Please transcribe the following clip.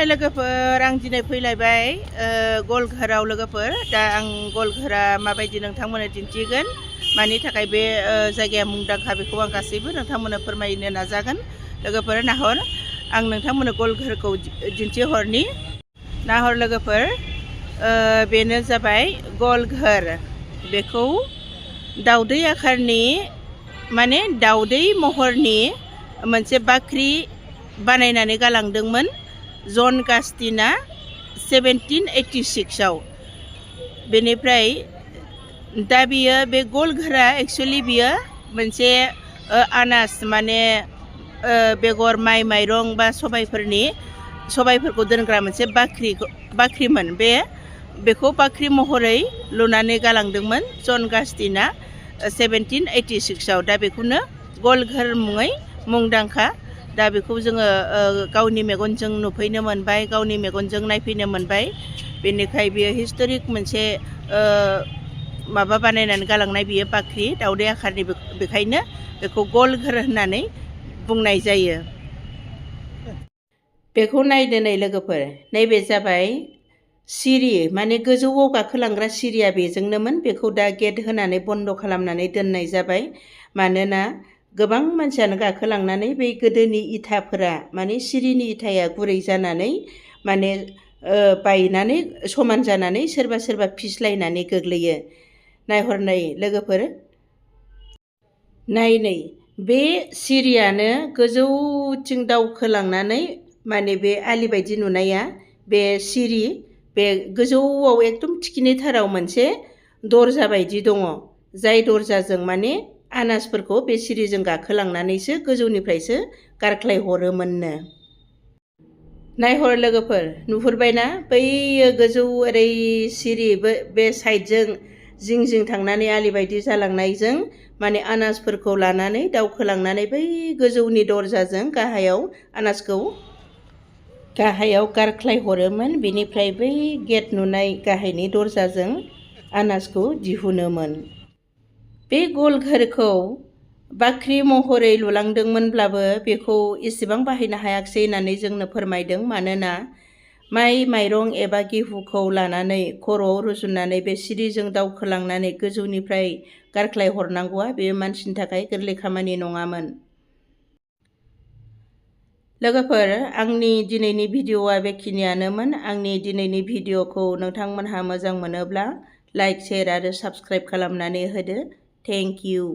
खुलुमबाय लोगोफोर आं दिनै फैलायबाय गलघराव लोगोफोर दा आं गलघरा माबायदि नोंथांमोननो दिन्थिगोन मानि थाखाय बे जायगाया मुंदांखा बेखौ आं गासैबो नोंथांमोननो फोरमायनो नाजागोन लोगोफोर नाहर आं नोंथांमोननो गलघरखौ दिन्थिहरनि नाहर लोगोफोर बेनो जाबाय गलघर बेखौ दाउदै आकारनि माने दाउदै महरनि मोनसे बाख्रि बानायनानै गालांदोंमोन जन गास्टिना 1786 आव बेनिफ्राय दा बियो बे गलघरा एक्चुअली बियो मोनसे आनाज माने बेगर माइ माइरं बा सबायफोरखौ दोनग्रा मोनसे बाख्रिमोन बेखौ बाख्रि महरै लुनानै गालांदोंमोन जन गास्टिना 1786 आव दा बेखौनो गलघर मुङै मुंदांखा दा बेखौ जोङो गावनि मेगनजों नुफैनो मोनबाय गावनि मेगनजों नायफैनो मोनबाय बेनिखाय बियो हिस्टोरिक मोनसे माबा बानायनानै गालांनाय बियो बाख्रि दाउदै आकारनि बेखायनो बेखौ गलघर होननानै बुंनाय जायो बेखौ नायदो नै लोगोफोर नैबे जाबाय सिरि माने गोजौआव गाखोलांग्रा सिरिया बेजोंनोमोन बेखौ दा गेट होनानै बन्द खालामनानै दोननाय जाबाय मानोना गोबां मानसियानो गाखोलांनानै बै गोदोनि इथाफोरा माने सिरिनि इथाया गुरै जानानै माने बायनानै समान जानानै सोरबा फिस्लायनानै गोग्लैयो नायहरनाय लोगोफोर नायनै बे सिरियानो गोजौथिं दावखोलांनानै माने बे आलि बायदि नुनाया बे सिरि बे गोजौआव एकदम थिखिनिथाराव मोनसे दरजा बायदि दङ जाय दरजाजों माने आनाजफोरखौ बे सिरिजों गाखोलांनानैसो गोजौनिफ्रायसो गारख्लाय हरोमोननो नायहर लोगोफोर नुहुरबायना बै गोजौ ओरै सिरि बे साइडजों जिं थांनानै आलि बायदि जालांनायजों माने आनाजफोरखौ लानानै दावखोलांनानै बै गोजौनि दरजाजों आनाजखौ गाहायाव गारख्लाय हरोमोन बेनिफ्राय बै गेट नुनाय गाहायनि दरजाजों आनाजखौ दिहुनोमोन बे गलघरखौ बाख्रि महरै लुलांदोंमोनब्लाबो बेखौ एसेबां बाहायनो हायाखिसै होननानै जोंनो फोरमायदों मानोना माइ माइरं एबा गेहुखौ लानानै खर'आव रुजुननानै बे सिरिजों दावखोलांनानै गोजौनिफ्राय गारख्लाय हरनांगौआ बे मानसिनि थाखाय गोरलै खामानि नङामोन लोगोफोर आंनि दिनैनि भिडिअ'आ बेखिनियानोमोन आंनि दिनैनि भिडिअ'खौ नोंथांमोनहा मोजां मोनोब्ला लाइक शेयार आरो साबस्क्राइब खालामनानै होदो थेंक इउ